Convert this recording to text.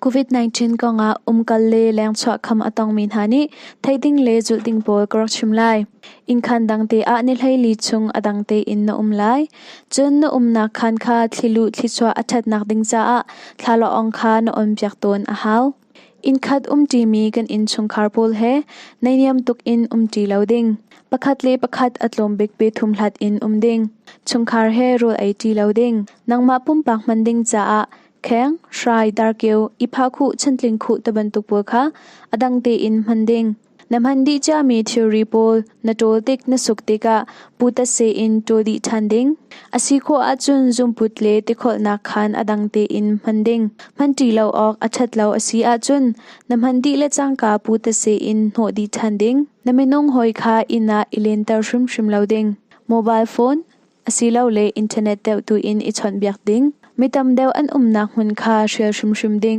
COVID-19 kongah umkal le lengchuah kham a tongmi hna nih theih ding le zulh ding pawl ka rak chim lai. Innkhan dangte ah ni 14 chung a dang tein na um lai. Cun na umnak khaan kha thliluh thlichuah a ṭhatnak ding caah thlalawng kha na on piak tawn a hau. Innkhat umṭimi kan innchungkhar pawl he naihniam tuk in umṭi lo ding. Pakhat le pakhat a tlawm bik pe thum hlat in um ding. Chungkhar he rawl ei ṭi lo ding. Nangmah pumpak hman ding caah kheng, hrai, darkeu, i phahkhuh, chantling khuh tibantuk pawl kha a dang tein hman ding. Na hman dih ciami thilri pawl na ṭawl tik na suk tikah putatse in ṭawl dih ṭhan ding. A si khawh ahcun zunput le tikholhnak khaan a dang tein hman ding. Hman ṭi lo awk a ṭhat lo a si ahcun na hman dih le cangka putatse in hnawh dih ṭhan ding. Na minung hawi kha inn ah i lenter hrimhrim lo ding. Mobile phone, asilole internet deuh tu in i chawnhbiak ding. Mi tam deuh an umnak hmun kha hrial hrimhrim ding.